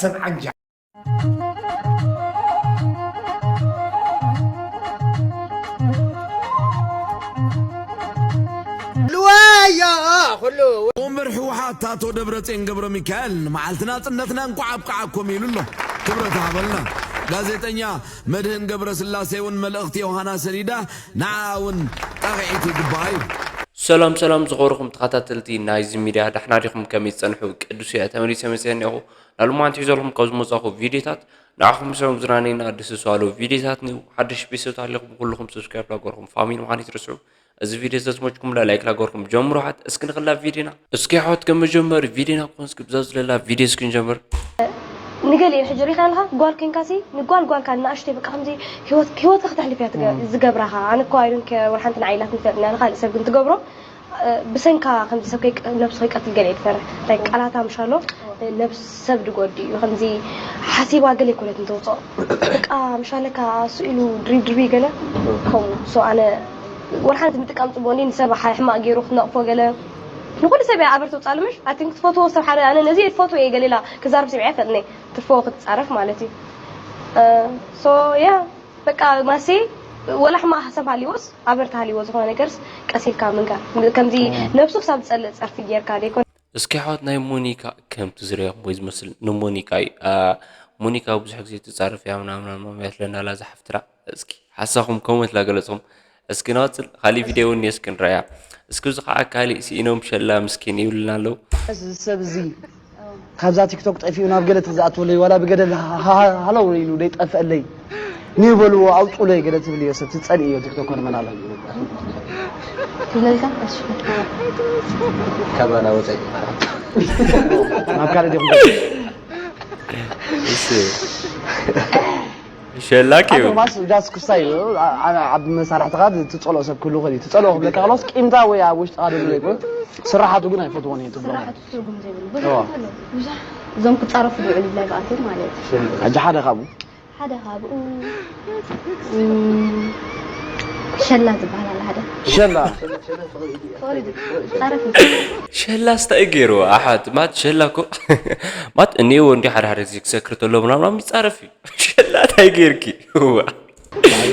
ሰብ ዓንጃ። ልዋያ ኩሉ። ወንበር ህወሓት ኣቶ ደብረፅዮን ገብረ ሚካኤል ንመዓልቲ ናፅነትና እንኳዕ ኣብቅዓኩም ኢሉ ኣሎ። ክብረት ሃበልና። ጋዜጠኛ መድህን ገብረ ስላሴ እውን መልእኽቲ ዮሃና ሰዲዳ ንዓ እውን ጣቕዒት ይግባእ እዩ። ሰላም ሰላም ዝኸበርኩም ተኸታተልቲ ናይዚ ሚድያ፣ ዳሕና ዲኹም? ከመይ ዝፀንሑ? ቅዱስ እየ ተመሊሰ መፅየ እኒኹ። ናሉማዓንቲ ሒዘልኩም ካብ ዝመፃኹ ቪዲዮታት ንዓኹም ሰም ዝናነይና ደስ ዝባሉ ቪዲዮታት ንዩ። ሓደሽ ቤተሰብ ታሊኹም ኩልኹም ሰብስክራይብ ላገርኩም ፋሚሊ ምዃን ይትርስዑ። እዚ ቪዲዮ ዘዝመችኩም ላይክ ላገርኩም ጀምሩ። ሓት እስኪ ንኽላ ቪዲዮና እስኪ ሓት ከም መጀመሪ ቪዲዮና ኮንስክ ብዛ ዝለላ ቪዲዮ እስኪ ንጀምር። ንገሊኡ ሕጂ ሪኢኻ ኣለኻ ጓል ኮይንካሲ ንጓል ጓልካ ንኣሽተይ በቃ ከምዚ ህይወት ህይወት ከተሕልፍ እያ ትገ- ዝገብራኻ። ኣነ እኮ ኣይዶን ኬር ወላ ሓንቲ ንዓይ ኢላትኒ ትፈልጥኒ ኣነ ካልእ ሰብ ግን ትገብሮ። ብሰንካ ከምዚ ሰብ ከይቀ- ነብሱ ከይቀትል ገለ እየ ዝፈርሕ። እንታይ ቃላታ ምሻሎ ነብሲ ሰብ ድጎዲ እዩ ከምዚ ሓሲባ ገለ ይኮነት እንተውፅኦ በቃ ምሻለካ እሱ ኢሉ ድሪብ ድሪብ ገለ ከምኡ ሶ ኣነ ወላ ሓንቲ ምጥቃም ፅቡቅ እንዲ ንሰብ ሓ- ሕማቅ ገይሩ ክትነቅፎ ገለ ንኩሉ ሰብ እያ ኣበር ተውፃሉ ምሽ ኣቲንክ ትፈትዎ ሰብ ሓደ ኣነ ነዚ ትፈትዎ እየ ገሌላ ክዛርብ ስምዒ ኣይፈልጥኒ ትርፎ ክትፃረፍ ማለት እዩ ሶ ያ በቃ ማሴ ወላ ሕማቅ ሓሳብ ሃሊዎስ ኣበር ተሃሊዎ ዝኾነ ነገርስ ቀስ ኢልካ ምንጋር ከምዚ ነብሱ ክሳብ ዝፀልእ ፀርፊ ጌርካ ደይኮን እስኪ ሓወት ናይ ሞኒካ ከምቲ ዝረየኹም ወይ ዝመስል ንሞኒካ እዩ ሞኒካ ብዙሕ ግዜ ትፃረፍ እያ ምናምናምናም ያትለናላ ዝሓፍትራ እስኪ ሓሳኹም ኮመንት ላገለፅኹም እስኪ ንቐፅል ካሊእ ቪድዮ እውን እስኪ ንረያ እስኪ እዚ ከዓ ካሊእ ስኢኖም ሸላ ምስኪን ይብልና ኣለዉ እዚ ሰብ እዚ ካብዛ ቲክቶክ ጠፊኡ ናብ ገለ ተዝኣትወለይ ዋላ ብገደል ሃለው ኢሉ ደይጠፍአለይ ኒው በልዎ ኣውፁለይ ገለ ትብል እዮ ሰብ ትፀልእ እዮ ቲክቶከር መን ኣሎ ትብለልካ ካባና ወፃኢ ናብ ካልእ ዲኹም ሸላክ እዩ ዳስ ክስታይ እዩ ዓቢ መሳርሕትኻ ትፀልኦ ሰብ ክህሉ ይኽእል እዩ ትፀልኦ ክብለካ ከሎስ ቂምታ ወይ ኣብ ውሽጥኻ ደሎ ይኮን ስራሓቱ ግን ኣይፈትዎን እዩ ትብሎ ስራሓቱ ትርጉም ዘይብሉ ብዙሓት ኣሎ ብዙሕ እዞም ክፃረፉ ዝውዕሉ ላይቭ ኣትዮም ማለት እዩ ሕጂ ሓደ ካብኡ ሓደ ካብኡ ሸላ ዝበሃል ኣለ ሓደ ሸላ ፍቕሪ ፃረፍ ሸላስ እንታይ ገይሩ ኣሓት ማት ሸላ እኮ ማት እኒኦ እንዲ ሓደ ሓደ ግዜ ክሰክር ተሎ ምናምናም ይፃረፍ እዩ ሸላ እንታይ ገይርኪ እዋ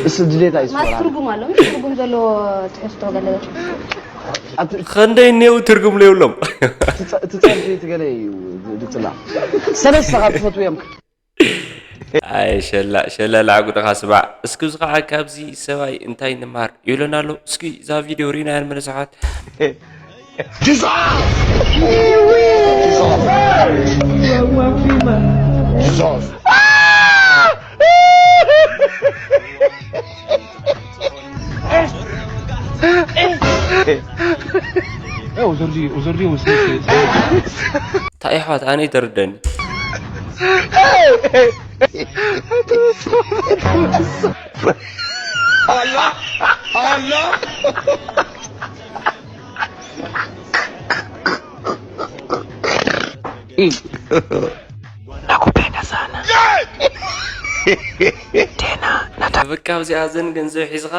እሱ ድሌት ኣይስወራ ትርጉም ኣሎ ትርጉም ዘለዎ ትሕዝቶ ገለ ክንደይ እኔው ትርጉም ለይብሎም ትፀርፊ ትገለ እዩ ድፅላ ሰለስተ ካብ ትፈትውዮም ኣይ ሸላ ሸላ ላዕጉድኻ ስማዕ እስኪ እዚ ከዓ ካብዚ ሰብኣይ እንታይ ንማር ይብለና ኣሎ እስኪ እዛ ቪድዮ ርኢናያ ንመለስ ኣሕዋት እንታይ ኣሕዋት ኣነ ይተርደኒ በቃ ኣብዚኣ ዘን ገንዘብ ሒዝኻ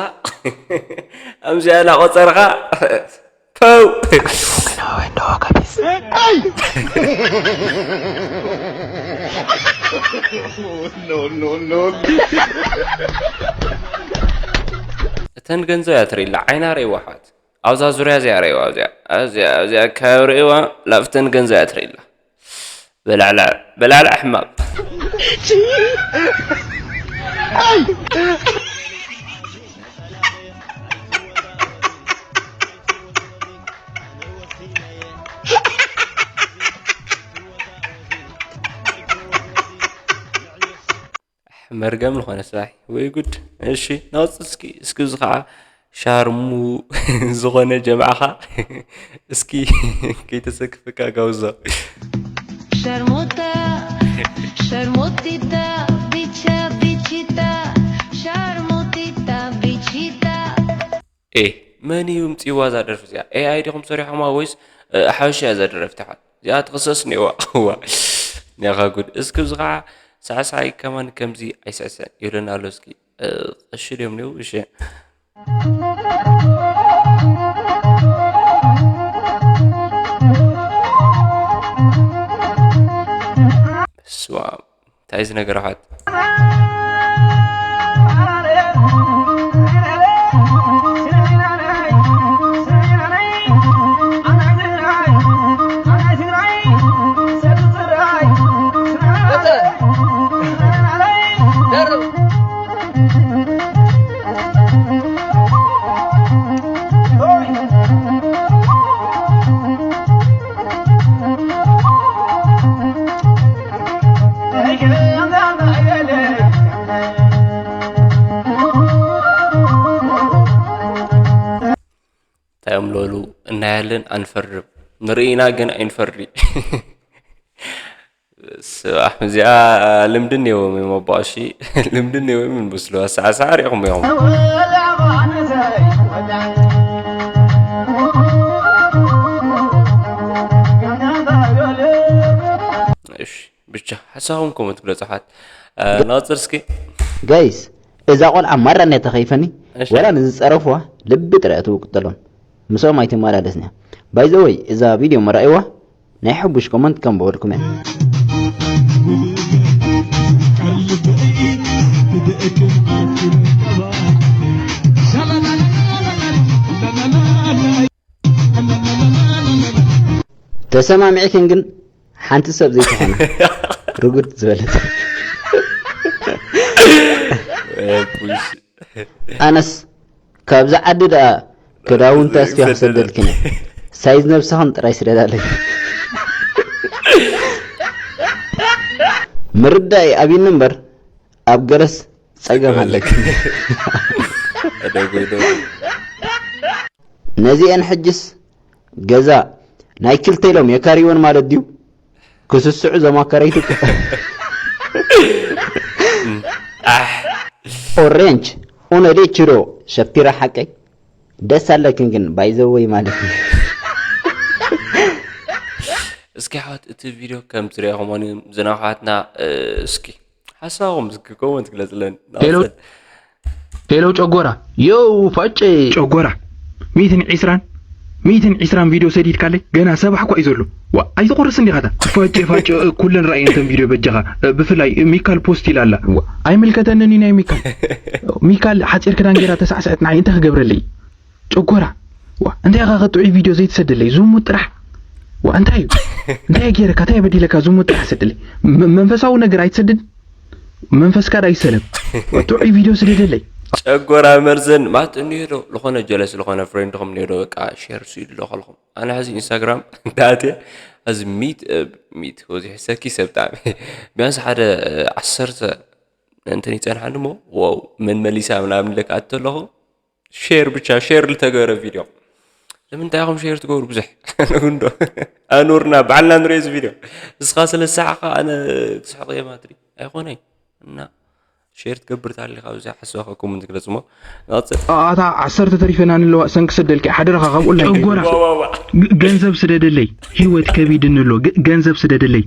ኣብዚኣ እናቆፀርኻ ፐው እተን ገንዘብ እያ ትርኢ ኣላ ዓይና ርእይዋ ኣሕዋት ኣብዛ ዙርያ እዚኣ ርእይዋ ኣብዚኣ ኣብዚኣ ኣብዚኣ ኣከባቢ ርእይዋ ላብተን ገንዘብ እያ ትርኢ ኣላ በላዕላዕ በላዕላዕ ሕማም መርገም ዝኾነ ስራሕ ወይ ጉድ እሺ ናውፅ እስኪ እስኪ እዚ ከዓ ሻርሙ ዝኾነ ጀምዓኻ እስኪ ከይተሰክፈካ ጋውዞ ሸርሙጣ ሸርሙጢጣ ቢቻ ቢቺጣ ሸርሙጢጣ ቢቺጣ ኤ መን እዩ ምፅዋ እዛ ደርፊ እዚኣ ኤኣይ ዲኹም ሰሪሖማ ወይስ ሓበሻ እያ እዛ ደረፍቲ ሓት እዚኣ ትኽሰስ ኔዋ ዋ ኔኻ ጉድ እስኪ እዚ ከዓ ሳዕሳዓይ ከማን ከምዚ ኣይስዕስዕን ይብለና ኣሎ እስኪ ቀሺ ድዮም ኔው እሺ ስዋም ኣይዚ ነገር ኣሕዋት። እንታይ እዮም ለሉ? እናያለን ኣንፈርድም፣ ንርኢና ግን ኣይንፈርዲ። ስራሕ እዚኣ ልምዲ እኒዎም እዮም ኣቦ ቀሺ። ልምዲ እኒዎም እዮም ንብስሉ ኣሰዓስዓ ሪኢኹም ኢኹም። እሺ፣ ብቻ ሓሳብኩም ኮመንት ግለጹ ኣሕዋት። እ፣ ንቐጽል እስኪ። ጋይስ፣ እዛ ቆልዓ ማራ እንድያ ተኸይፈኒ፣ እሺ። ወላ ንዝጸረፍዋ ልቢ ጥራይ እትውቅጠሎም። ምስኦም ኣይትመላለስን እያ። ባይ ዘ ወይ፣ እዛ ቪድዮ መራእይዋ ናይ ሕቡሽ ኮመንት ከም በወልኩም እያ። ተሰማሚዕክን ግን ሓንቲ ሰብ ዘይትኾና ርጉድ ዝበለት። ኣነስ ካብዛ ዓዲ ደኣ ክዳውንቲ ኣስፊያ ክሰደልክን እየ። ሳይዝ ነብስኽን ጥራይ ስደዳለይ። ምርዳእ ኣብይኒ እምበር ኣብ ገለስ ጸገም ኣለክን። ነዚአን ሕጅስ ገዛ ናይ ክልተ ኢሎም የካርይወን ማለት ድዩ? ክስስዑ ዘማከረይቱ ኦሬንጅ ኡነ ሌችሮ ሸፒራ ሓቀይ ደስ ኣለክን ግን ባይዘወይ ማለት እዩ። እስኪ ኣሕዋት እቲ ቪድዮ ከም ትሪእኹም ዝናኹሓትና እስኪ ሓሳብኩም እስኪ ኮመንት ግለጽለን። ሄሎ፣ ሄሎ ጨጎራ፣ ዮው ፋጨ። ጨጎራ፣ ሚእትን ዒስራን፣ ሚእትን ዒስራን ቪድዮ ሰዲድካለይ፣ ገና ሰባሕ እኳ እዩ ዘሎ። ዋ፣ ኣይትቑርስ እንዲኻ እታ። ፋጨ፣ ፋጨ፣ እ፣ ኩለን ረኣየን እተን ቪድዮ በጃኻ። እ፣ ብፍላይ፣ እ፣ ሚካል ፖስት ኢላ ኣላ። ዋ፣ ኣይምልከተንን እዩ ናይ ሚካል። ሚካል ሓጺር ክዳን ገይራ ተሳዕስዐት ንዓይ እንታይ ክገብረለይ? ጨጎራ። ዋ፣ እንታይ ኢኻ ከጥዑይ ቪድዮ ዘይትሰደለይ? ዝሙት ጥራሕ። ዋ፣ እንታይ እዩ? እንታይ ገይረካ? እንታይ በዲለካ? ዝሙት ጥራሕ ሰደለይ። መ-፣ መንፈሳዊ ነገር ኣይትሰድን? መንፈስካ ዳ ይሰለም። ዋ፣ ጥዑይ ቪድዮ ስደደለይ። ጨጎራ መርዘን ማት እኒሄ ዶ? ዝኾነ ጀለስ ዝኾነ ፍሬንድኹም እኒሄ ዶ? በቃ ሼር ስኢሉ ዶ ከልኹም? ኣነ ሕዚ ኢንስታግራም እንዳኣትየ፣ ሕዚ ሚት፣ እ፣ ሚት ወዚ ሕሰኪ ሰብ ብጣዕሚ። ቢያንስ ሓደ፣ እ፣ ዓሰርተ እንትን ይጸንሓኒ እሞ፣ ዋው፣ መን መሊሳ ምናምን ኢለ ክኣቱ ኣለኹ። ሼር ብቻ፣ ሼር ዝተገበረ ቪድዮ። ንምንታይ ኢኹም ሼር ትገብሩ ብዙሕ? ንጉንዶ። ኣኑርና፣ ባዕልና ንሪኦ እዚ ቪድዮ። ንስኻ ስለ ዝሰሓቕካ ኣነ ክስሕቕ እየ ማለት ድዩ? ኣይኮነይ። እና ሼር ትገብር ታሊኻ ኣብዚ ሓሳብካ ኮመንት ግለጽ እሞ ንቐጽል። ኣታ ዓሰርተ ተሪፈና ንለዋ ሰንክ ሰደልኪ ሓደራኻ ካብ ኦንላይን ጨጎራ። ዋ፣ ዋ፣ ዋ። ግ-፣ ገንዘብ ስደደለይ። ህይወት ከቢድኒ ኣሎ። ግ-፣ ገንዘብ ስደደለይ።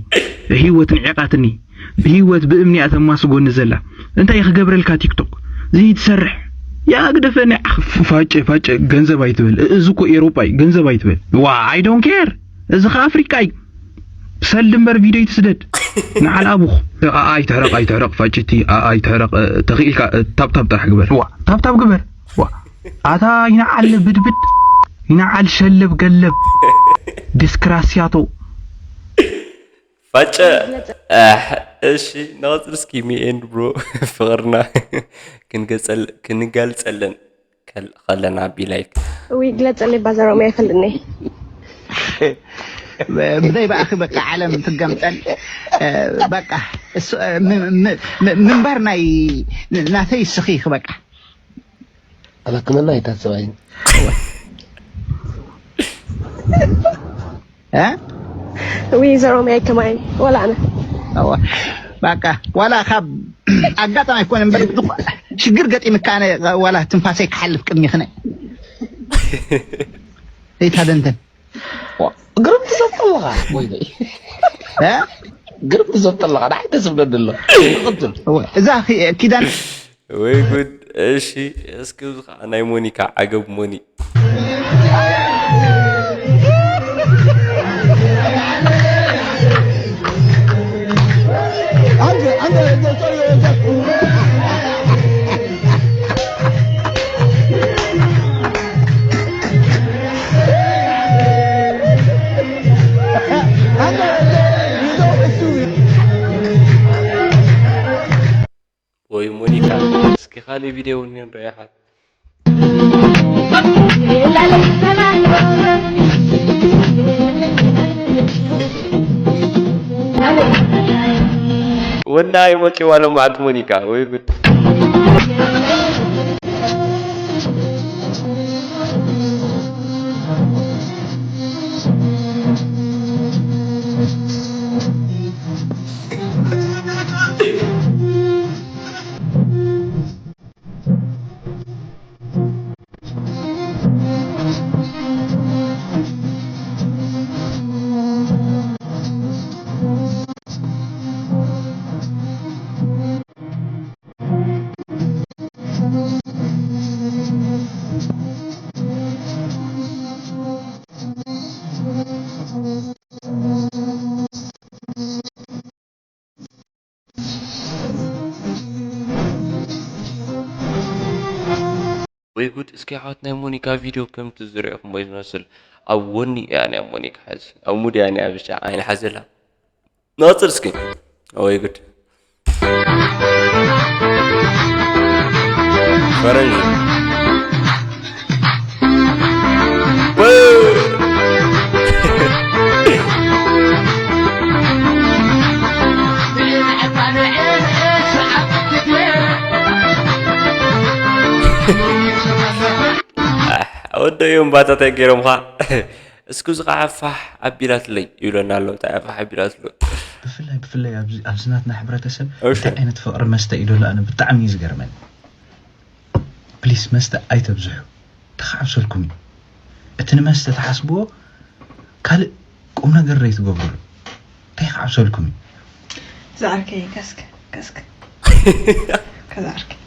ህይወት ንዒቓትኒ። ህይወት ብእምኒ እያ ተማስጎኒ ዘላ። እንታይ ክገብረልካ ቲክቶክ? ዘይትሰርሕ። ያ ግደፈኒ። ፍ-፣ ፋጨ፣ ፋጨ፣ ገንዘብ ኣይትበል። እ-፣ እዚ እኮ ኤሮጳ እዩ። ገንዘብ ኣይትበል። ዋ፣ I don't care። እዚ ኸ ኣፍሪቃ እዩ። ሰልዲ እምበር ቪድዮ ይትስደድ። ንዓል ኣቡኽ። ኣ-፣ ኣይትሕረቕ፣ ኣይትሕረቕ፣ ፋጭቲ፣ ኣ-፣ ኣይትሕረቕ፣ እ፣ ተኽኢልካ፣ እ፣ ታብታብ ጥራሕ ግበር። ዋ፣ ታብታብ ግበር። ዋ፣ ኣታ ይንዓል ብድብድ፣ ይንዓል ሸለብ ገለብ፣ ዲስክራስያቶ። ፋጨ፣ ኣሕ፣ እሺ፣ ንቐጽል እስኪ፣ me and bro ፍቕርና ክንገጸል-፣ ክንገልጸለን። ከል-፣ ከለና ቢ ላይክ። እውይ፣ ግለጸለይ ባዛሮም ኣይፈልጥኒ። ብዘይ ብኣኺ በቃ ዓለም ትገምጠል። እ፣ በቃ እሱ፣ እ፣ ም-፣ ም-፣ ም-፣ ምንባር ናይ ናተይ እስኺ ኢኺ በቃ። ኣበክመና ኣይታሰባይን። እ? እውይ፣ ዘሮም ኣይከማይ፣ ወላ ኣነ። እዋ፣ በቃ፣ ዋላ ካብ ኣጋጣሚ ኣይኮነ እምበር፣ ሽግር ገጢምካ፣ ኣነ ዋላ ትንፋሰይ ክሓልፍ ቅድሚ ክነ። ዘይታደንተን። ዋ፣ ግርም ትዘብጥ ኣለኻ፣ ወይነይ። እ? ግርም ትዘብጥ ኣለኻ፣ ንዓይ ደስ ይብለኒ ኣሎ። ትቕጽል። እዋ፣ እዛ ኪ-፣ ኪዳን ወይ ጉድ። እሺ፣ እስኪ እዚ ኸዓ ናይ ሞኒካ ዓገብ ሞኒ። ወይ ሞኒካ፣ እስኪ ካልእ ቪድዮ እውን ንሪኦ ይሓ። ወናይ ወፂዋ ሎማዓንቲ ሞኒካ፣ ወይ ጉድ። ወይ ጉድ፣ እስኪ ኣሕዋት ናይ ሞኒካ ቪድዮ ከምቲ ዝሪኦኹሞ እዩ ዝመስል። ኣብ ወኒ እያ ናይ ሞኒካ ሕዚ። ኣብ ሙድ እያ ናይ ብቻ ዓይኒ ሓዘላ። ንቐጽል እስኪ። ወይ ጉድ። ፈረንጂ። ወደ እዮም ባታታይ ገይሮምኻ። እስኩዚ ከዓ ፋሕ ኣቢላትለይ ይብለና ኣሎ። እንታይ ፋሕ ኣቢላትሎ? ብፍላይ፣ ብፍላይ ኣብዚ፣ ኣብዚ ናትና ሕብረተሰብ እሺ። እንታይ ዓይነት ፍቕሪ መስተ እዩ ዘሎ ኣነ ብጣዕሚ እዩ ዝገርመኒ። ፕሊስ መስተ ኣይተብዝሑ፣ ተኻዕብሰልኩም እዩ። እቲ ንመስተ ተሓስብዎ ካልእ ቁም ነገር ዘይትገብሩሉ። እንታይ ይኻዕብሰልኩም እዩ? ዝዓርከይ ከስክ፣ ከስክ። ከዝዓርከይ።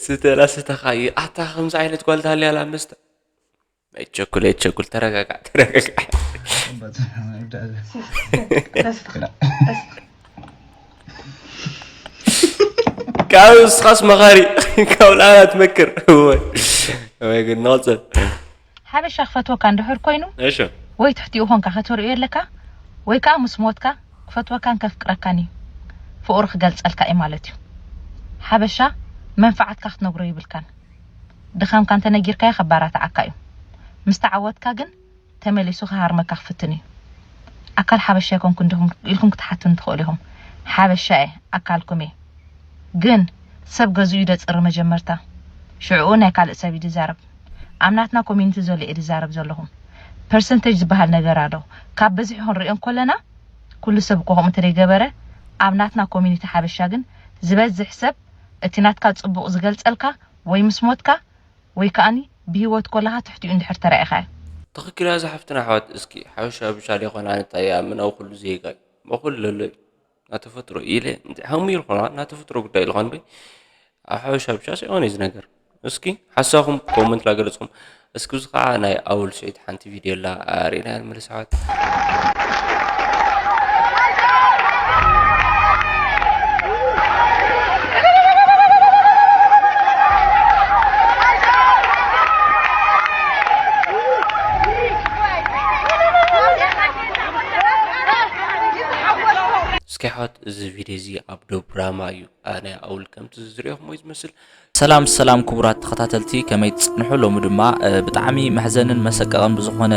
ስተላ ስተኻ እዩ። ኣታ ከምዚ ዓይነት ጓል ታልያ ኣላ መስተ። ኣይቸኩል፣ ኣይቸኩል፣ ተረጋጋዕ፣ ተረጋጋዕ። ከስክ፣ ከስክ። ካብ እስኻስ መኻሪ፣ ካብ ላዕላ ትመክር። ወይ፣ ወይ ግን ንቐጽል። ሓበሻ ክፈትወካ እንድሕር ኮይኑ፣ እሺ። ወይ ትሕቲኡ ኾንካ ከተርእዮ ኣለካ፣ ወይ ከኣ ምስ ሞትካ ክፈትወካን ከፍቅረካን እዩ። ፍቕሩ ክገልጸልካ እዩ ማለት እዩ። ሓበሻ መንፍዓትካ ክትነግሮ ይብልካን። ድኻምካ እንተነጊርካዮ ከባራትዓካ እዩ። ምስ ተዓወትካ ግን ተመሊሱ ክሃርመካ ክፍትን እዩ። ኣካል ሓበሻ ኣይኮንኩን ዲኹም ኢልኩም ክትሓቱኒ ትኽእሉ ኢኹም። ሓበሻ እየ፣ ኣካልኩም እየ። ግን ሰብ ገዝኡ እዩ ደጽሪ መጀመርታ። ሽዕኡ ናይ ካልእ ሰብ እዩ ዝዛረብ። ኣብ ናትና ኮሚኒቲ ዘሎ እየ ዝዛረብ ዘለኹ። ፐርሰንቴጅ ዝበሃል ነገር ኣሎ። ካብ በዝሒ ክንሪኦ እንከለና፣ ኩሉ ሰብ እኮ ከምኡ እንተደይገበረ፣ ኣብ ናትና ኮሚኒቲ ሓበሻ ግን ዝበዝሕ ሰብ እቲ ናትካ ጽቡቕ ዝገልጸልካ ወይ ምስ ሞትካ ወይ ከኣኒ ብህይወት ኮለኻ ትሕቲኡ እንድሕር ተራኢኻ እዩ። ትኽክል እያ እዛ ሓፍትና ኣሕዋት። እስኪ ሓበሻ ብቻ ዘይኮነ ኣነ እንታይ እያ ምናው ኩሉ ዜጋ እዩ። መኹል ለሎ እዩ። ናተፈጥሮ ኢለ እንታይ ሃሙ ይልኮና ናተፈጥሮ ጉዳይ ኢልኳን በይ። ኣብ ሓበሻ ብቻ ሳይሆን እዚ ነገር። እስኪ ሓሳኹም ኮመንት ላገለጽኩም። እስኪ እዚ ከዓ ናይ ኣውል ስዒድ ሓንቲ ቪድዮ ኣላ ርኢና ንመለስ ኣሕዋት። እስኪ ኣሕዋት እዚ ቪድዮ እዚ ኣብ ዶብ ራማ እዩ። ኣነ ኣውል ከምቲ ዝሪኦኹም ወይ ዝመስል። ሰላም ሰላም ክቡራት ተኸታተልቲ ከመይ ትጽንሑ? ሎሚ ድማ እ፣ ብጣዕሚ መሕዘንን መሰቀቕን ብዝኾነ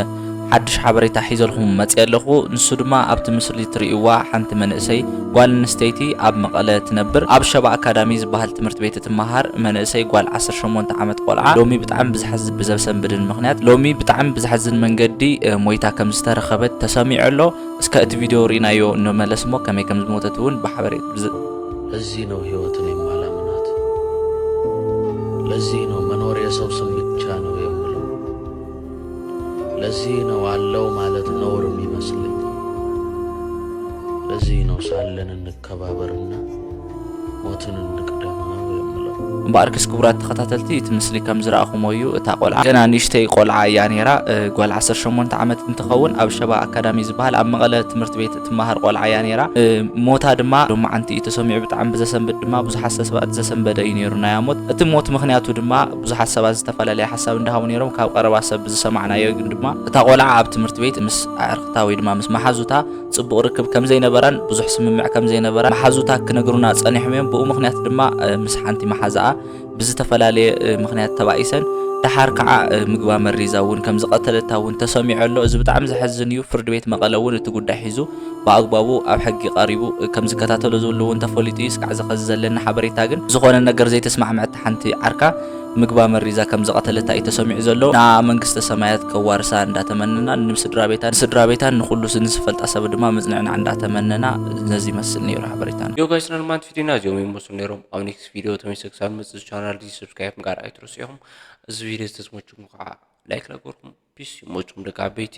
ሓድሽ ሓበሬታ ሒዘልኩም መጽየ ኣለኹ። ንሱ ድማ ኣብቲ ምስሊ ትርእይዋ ሓንቲ መንእሰይ ጓል ኣንስተይቲ ኣብ መቐለ ትነብር ኣብ ሸባ ኣካዳሚ ዝበሃል ትምህርቲ ቤት እትመሃር መንእሰይ ጓል ዓሰርተ ሸሞንተ ዓመት ቆልዓ ሎሚ ብጣዕሚ ብዝሓዝ-፣ ብዘሰንብድን ምኽንያት ሎሚ ብጣዕሚ ብዝሓዝን መንገዲ እ፣ ሞይታ ከም ዝተረኸበት ተሰሚዑ ኣሎ። እስከ እቲ ቪድዮ ርኢናዮ ንመለስ እሞ ከመይ ከም ዝሞተት እውን ብሓበሬት ብዝ-፣ ለዚህ ነው ሕይወትን የማላምናት። ለዚህ ነው መኖር የሰው ስም ብቻ ነው የምለው። ለዚህ ነው አለው ማለት ነውር የሚመስለኝ። ለዚህ ነው ሳለን እንከባበርና ሞትን እንቅደም ነው የምለው። እምበኣርከስ ክቡራት ተኸታተልቲ፣ እቲ ምስሊ ከም ዝረኣኹሞ እዩ። እታ ቆልዓ ገና ንእሽተይ ቆልዓ እያ ነይራ። እ፣ ጓል ዓሰርተ ሸሞንተ ዓመት እንትኸውን፣ ኣብ ሸባ ኣካዳሚ ዝበሃል ኣብ መቐለ ትምህርቲ ቤት ትመሃር ቆልዓ እያ ነይራ። እ፣ ሞታ ድማ ሎማዓንቲ እዩ ተሰሚዑ። ብጣዕሚ ብዘሰንብድ ድማ ብዙሓት ሰባት ዘሰንበደ እዩ ነይሩ ናያ ሞት። እቲ ሞት ምኽንያቱ ድማ ብዙሓት ሰባት ዝተፈላለየ ሓሳብ እንዳሃቡ ነይሮም። ካብ ቀረባ ሰብ ዝሰማዕናዮ ግን ድማ እታ ቆልዓ ኣብ ትምህርቲ ቤት ምስ ኣዕርኽታ ወይ ድማ ምስ መሓዙታ ጽቡቕ ርክብ ከም ዘይነበራን ብዙሕ ስምምዕ ከም ዘይነበራን መሓዙታ ክነግሩና ጸኒሖም እዮም። ብኡ ምኽንያት ድማ፣ እ፣ ምስ ሓንቲ መሓዛኣ ብዝተፈላለየ፣ እ፣ ምኽንያት ተባኢሰን፣ ደሓር ከዓ፣ እ፣ ምግባ መሪዛ እውን ከም ዝቐተለታ እውን ተሰሚዑ ኣሎ። እዚ ብጣዕሚ ዘሕዝን እዩ። ፍርዲ ቤት መቐለ እውን እቲ ጉዳይ ሒዙ ብኣግባቡ ኣብ ሕጊ ቀሪቡ፣ እ፣ ከም ዝከታተሎ ዝህሉ እውን ተፈሊጡ እዩ። እስካዕ እዚ ኸዚ ዘለና ሓበሬታ ግን ዝኾነ ነገር ዘይተስማዕመዐት ሓንቲ ዓርካ ምግባ መሪዛ ከም ዝቐተለታ እዩ ተሰሚዑ ዘሎ። ንኣ መንግስተ ሰማያት ከዋርሳ እንዳተመነና፣ ንስድራ ቤታን፣ ንስድራ ቤታን ንኹሉ ንዝፈልጣ ሰብ ድማ ምጽንዕና እንዳተመነና፣ ነዚ ይመስል ነይሩ ሓበሬታና። ዮ ጋይስ፣ ናልማንት ቪዲዮና እዚኦም ይመስሉ ነይሮም። ኣብ ኔክስት ቪዲዮ ተመልሰ ክሳብ መጽእ ቻናል እዚ ሰብስክራይብ ምግባር ኣይትረስዑ ኢኹም። እዚ ቪዲዮ ዝተመችኩም ከዓ ላይክ ላገርኩም። ፒስ፣ ይመችኩም ደቂ ዓበይቲ።